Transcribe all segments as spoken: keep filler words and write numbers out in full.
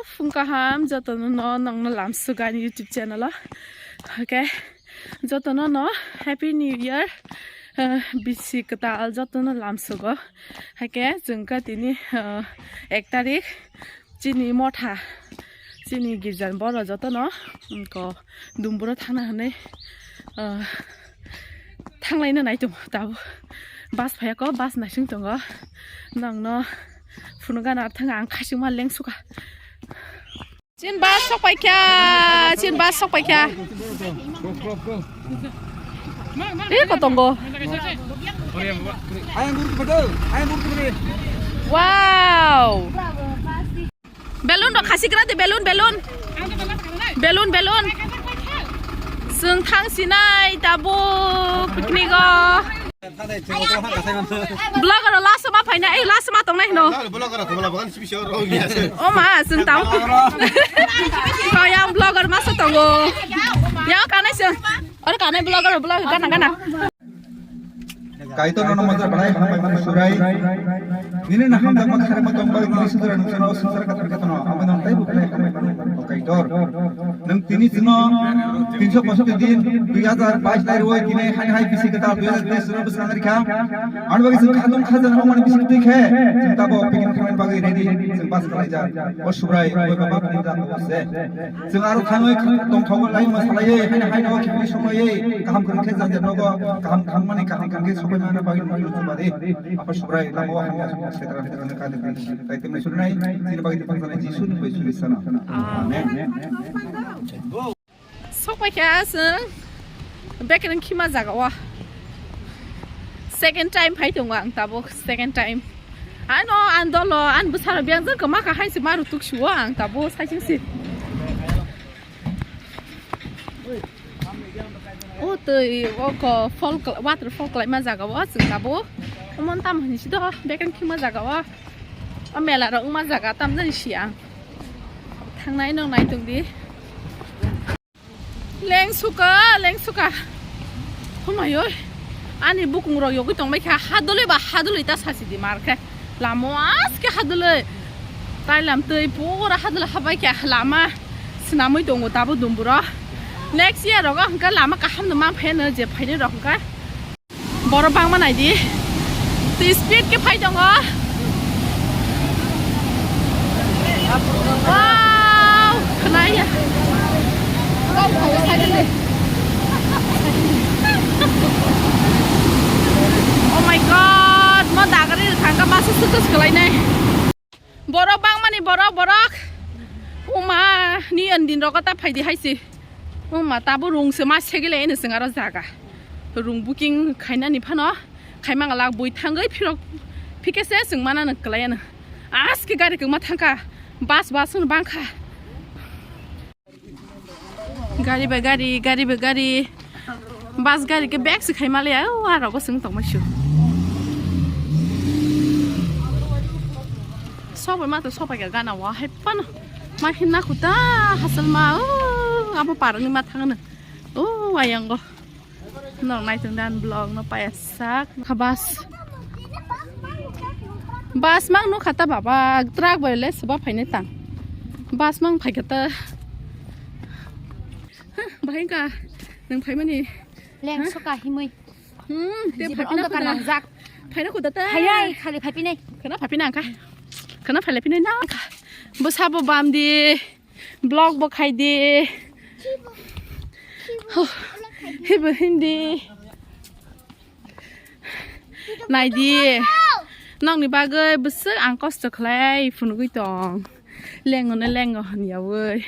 Phung kaham jotono no nongno lamsuk ani YouTube channel o. Okay, jotono no Happy New Year. Eh, bisi kwtal jotono lamsugo. Hake chwng kha tini, eh, ek tarik. Chini motha, chini girjan boro jotono, mm, ko dumburo thangna hwnwi, ah, thanglaina naitung tabuk. Bus phaiya ko, bus naising tongo. Nongno phunukgana thang ang khasingma lengsuka. Chin bus sok paikha, chin bus sok paikha. Eh, ko tongo. Wow. Balloon rok khasi gra de, balloon, balloon. Balloon, balloon. Chwng thang sinai tabuk picnic o. Vlogger o last ma phaina, ei last ma tongnai hino. Vlogger o thwla bagan sibisi o rw ya. O ma, chwng tamo. Kho yang vlogger ma sa tongo. Yang kanai chwng. Oro kanai vlogger, vlogger gana gana. Kaitor nono motor balai hambai mani surai. Nini na hamjakma kharima tongbai nini sudra nungsano sansar kathar katono. Amo nang taibo balai hambai mani o Kaitor. Nang tini chwngno tinso posotti din dui hazar bais lai roi tini hai hai bisi kata dui hazar teis roi bwswng rikha. Ano bagwi chwng khadung khajana hokmani bisi twi khe chwng tabo picnic thangna bagwi ready chwng bus kalaijak. O Subrai, o baba tini da o se. Chwng aro thangwi tongthogo lai ma salaiwi, haino haino khibwi songwi kaham kwrwng khe janja nogo kaham thangmani kaham kwrwng khe sokoi mana bagwi nukwi nukjubadi. Apa Subrai lama o hamya song setra setra kadi di. Tai temni surnai, chini bagwi tongthoknai Jisu ni bai suri sana. Amen. Sokpai kha chwng bekereng khima jaga o. Second time phai tongo ang tabuk, second time. Ano ang dolo, ang bwsarok biyang jang kwma kha hai se maru tuk suo ang tabuk, sai ching si. O twi, o ko fall kla-, waterfall kwlaima jaga o chwng tabuk. Omo tamo hinwi si do, bekereng khima jaga o. O mela rok wngma jaga tam jani si ang. Thangnai nong nai tong di. Leng suka, leng suka. Humai oi. Ani bukung rok yogwi tong bai kha. Hadoloi ba hadoloi ta sasi di mar khe. Lamo aske hadoloi. Tai lam twi pura hadoloi habai khe lama swnamwi tongo tabo dumburo. Next year rogo hwnkhe lama kaham no man phai no je phaini rok hwnkhe. Borok bangma nai di. Twi speed khe phai tongo. Wow, khwnaya. Oh my God, mo dagari thangka masa sutus kalainai. Borok bangmani borok, borok. Uma ni andin rogo ta phaidi haisi. Uma tabo rung se ma segile ene sing aro jaga. Rung booking khainani phano khaimang lak bui thangwi phirok phikese sing mana nang kalaiyana. Aske gari kwma thangka. Bus bus no bangkha. Gari bai gari, gari bai gari. Bus gari khe bag se khai maliya, o aro go sing tongma shu. Sobai ma to sobai ga gana wa hai pano. Ma hinna khuta hasal ma, o abo parani ma thangna. O ayang go. Nong nai tong dan vlog no paya sak. Kha bus. Bus mang no khata baba, truck bai le seba phainai tang. Bus mang phai khata. Bahai ka nang phaimani. Leng soka himui. Hmm, te phaipina ka nangjak. Phaina khuda ta. Hayai khali phaipinai. Khana phaipina ka. Khana phaipinai na. Bwsabo bam di. Vlog bo khai di. Hibo hindi. Nai di. Nokni bagwi bwswk ang kosto khlai phunugwi tong. Lengo no lengo hwnyawi.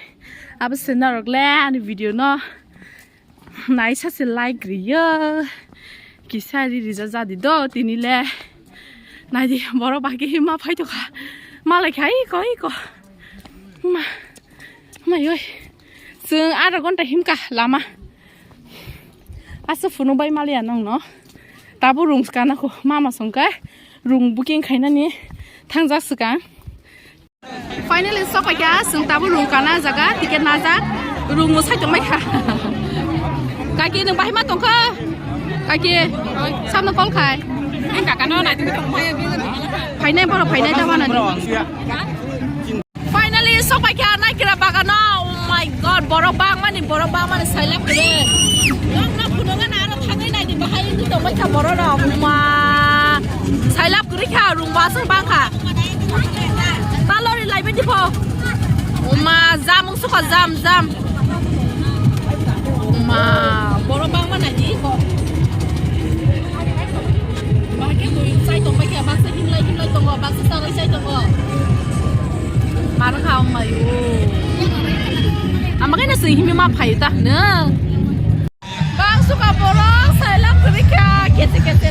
Abo se norok le ani video no naisa se like riyo. Kisa ri rija jadi do tini le. Nai di borok bai khe hima phai tokha. Malai kha iko iko. Ma. Mai oi. Chwng adha ghonta himkha lama. Asa phunuk bai maliya nongno. Tabuk rung kana kho mama songkha. Rung booking khainani thangjak swkang. Finally sok paikha, chwng tabuk rung kana jaga, ticket najak. Rung o sai tongbaikha. Kaki nwng bahai ma tongkha? Kaki samno call khai. Ang kakano nai tongkha. Phainai borok phainai ta wanani. Finally, sok Kya nai kira bagano, oh my God, borok bangmani, borok bangmani sailap kiri. Nok nok phunukgana aro thangwi naidi bahai wngwi tongbaikha borok rok. Ma, sailap kiri kha, rung basong bangkha. Talori laibai di pho. Uma, jam wng sukha, jam, jam. Uma, borok bangma naidi kho. Bahai khe bui chai tong bai khe, baksa himlai, himlai tongo, baksa sagwi chai tongo. Mar kha wng mai o. Ama khe na swi himwi ma phai ta hwno. Bang suka borok sailap kwrwi kha, kete kete.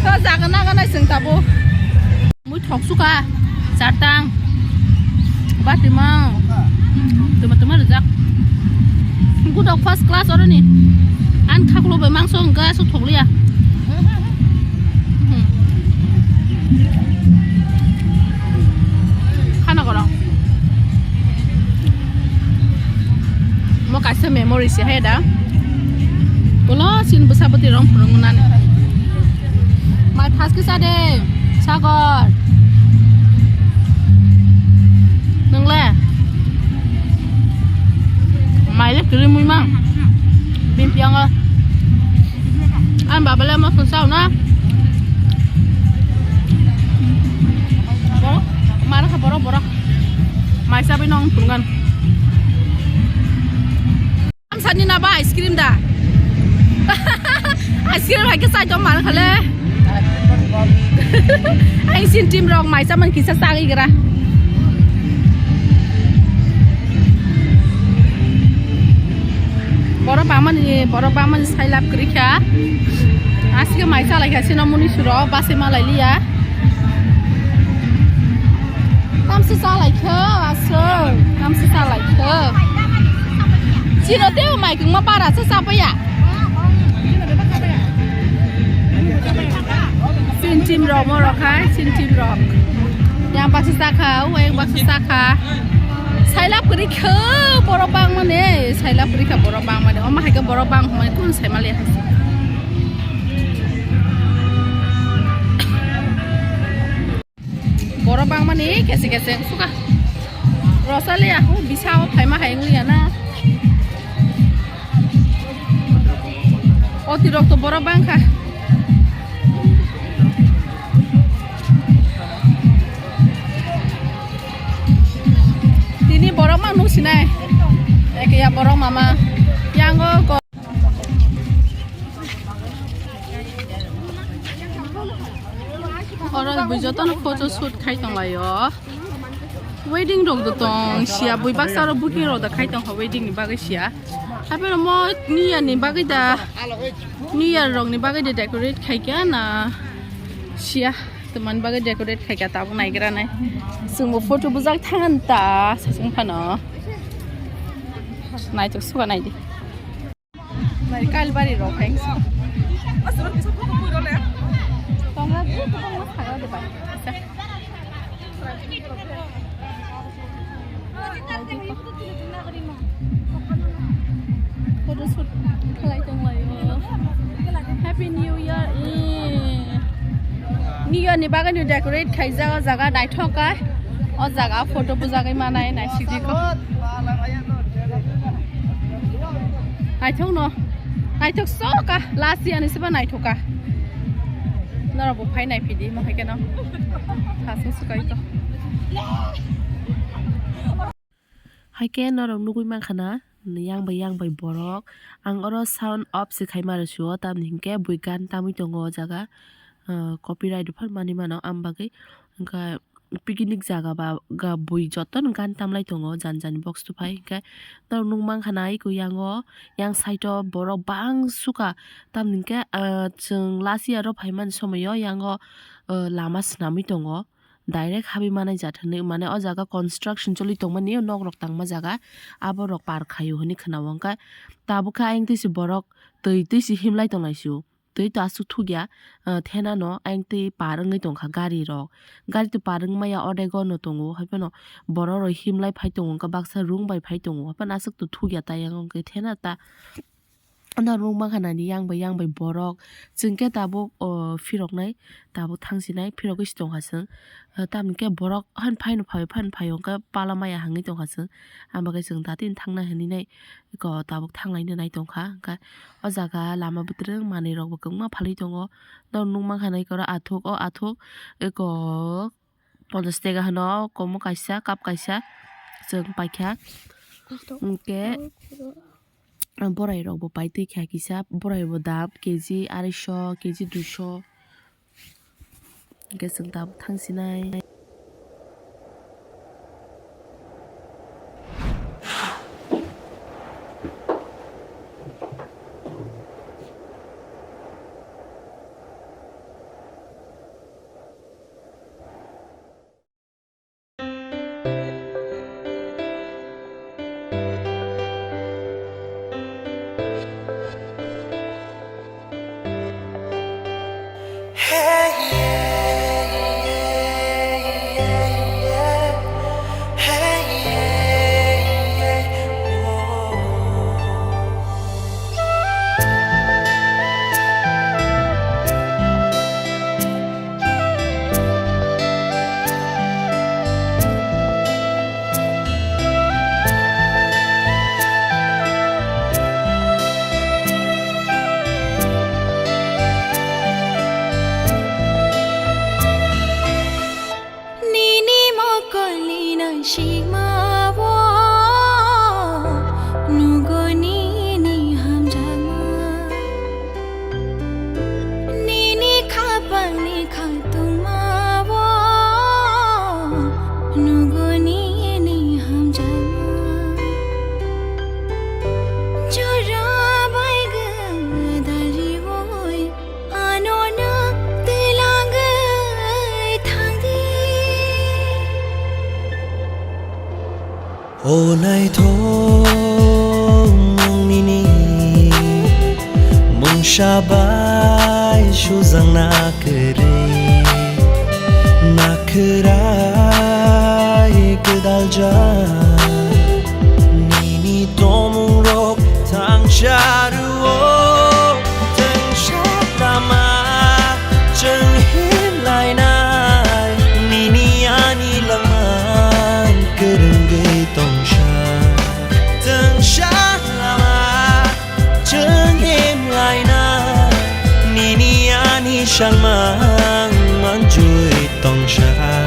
To jaga naga nai chwng tabuk. Mui thok suka, chartang. Batima. Tuma tuma rijak. Gudok first class oroni. An khaklo bai mangso hwnkha so thokliya. Khana goro. Mo kaisa memory se hai da. Bolo sin bwsa bwtwi rong phunuk nani. Mai phas kisa de. Sagor. Nwngle. Mai le kwrwi mui mang. Bini piyango. Ang baba le mo phunsa na. Borok, mara kha borok, borok. Mai sabai nong phungan. Amsani na ba ice cream da. Ice cream hai khe chai tong mara khale. Ang sin team rok mai saman kisa sagwi gra. Borok bangmani, borok bangmani sailap kwrwi kha. Aswk mai chalai kha sino muni suro base malai liya. Tamsi chalai kho, aswk. Tamsi chalai kho. Sino teo mai kwngma para se sapaya. Sin team rok mo rok hai, sin team rok. Yang baksa sakha, uwa yang baksa sakha. Sailap kwrwi kho borok bangmani, sailap kwrwi kha borok bangmani. Omo hai khe borok bang hwnmani kun sai maliya hai se. Borok bangmani kese kese suka. Rosalia, o bisa o phaima hai wngya na. Otirok to borok bangkha. Tini borok ma nuk sinai. Ekeya borok mama. Yango ko- Oro bui jotono photo shoot khai tonglaio. Wedding rok do tong sia, bui baksa oro booking rok da khai tong kha wedding ni bagwi sia. Hapheno mo New Year ni bagwi da, New Year rok ni bagwi da decorate khai kha na sia. Twmani bagwi decorate khai kha tabuk naigra nai. Chwngbo photo bujak thangan ta sasung phano. Naitok suka naidi. Nai kalbari rok hai. Tongra bu kubang mas thaga de bai. Photo shoot khalai tong lai o. Happy New Year. Ee. New Year ni bagwi ni decorate khaijak o jaga naithok kha. O jaga photo bujagwi manai naisik di ko. Naithok no. Naithok sok kha. Last year ni seba naithok kha. Norok bo phai nai phidi mo hai khe no. Thasung sukai to. Hai khe norok nugui mankha na, yang bai yang bai borok. Ang oro sound off se khai ma rw sio, tamni hinkhe bui gan tamwi tongo o jaga. Ah, copyright phano manwi mano, am bagwi. Wngkha picnic jaga ba ga bui jotono gan tamlai tongo, jan jani box tu phai. Hinkhe norok nuk mankha na, iko yango, yang side o borok bang sukha. Tamni hinkhe, ah, chwng last year o phaimani somoio yango, ah, lama swnamwi tongo. Direct habwi manai jat hinwi, mane o jaga construction choli tongmani, nok rok tangma jaga, abo rok par khaio hinwi khwnao. Hwnkhe tabuk khe ayang twi se borok twi twi se himlai tonglai sio. Twi to aswk thukya, ah, thena no ayang twi par wngwi tongkha gari rok. Gari to par wngmaya, odego no tongo, haiphano borok rok himlai phai tongo, hwnkhe baksa rung bai phai tongo, haiphano aswk to thukya ta ayang, hwnkhe thena ta. Ano nukmankha nini yang bai yang bai borok. Chwng khe tabuk, o, phiroknai, tabuk thangsinai, phirogwi se tongkha chwng. O, tamni khe borok han phaino phai, phan phaio, hwnkhe pala maya hangwi tongkha chwng. Amo khe chwng datino thangna hinwi nai, eko tabuk thanglaina nai tongkha. Hwnkhe o jaga lama bwtwrwng manwirokbo kwbangma phalwi tongo. Norok nukmankha nai khe oro athuk, o athuk, eko ponchash taka hwno, komo kaisa, cup kaisa chwng paikha. Hwnkhe borai rokbo pai twi kha kisa, borai bo dam K G arai sho, K G dui sho. Hwnkhe chwng tabuk thangsinai. Nini mokolni nangsikmao nugo nini hamjakma. Nini khapangni khatungmao nugo nini hamjakma. Jora bai gwdal riui ano nwng twlangwi thangdi. O naithok nwng nini mungsa bai sujakna kwrwi, nakhwrai gwdaljak nini tongmungrok thangsa rwo. Twngsa lama chwng himlainai, nini ani langma kwrwngwi tongsa. Twngsa lama chwng himlainai, nini ani sangmang manjui tongsa.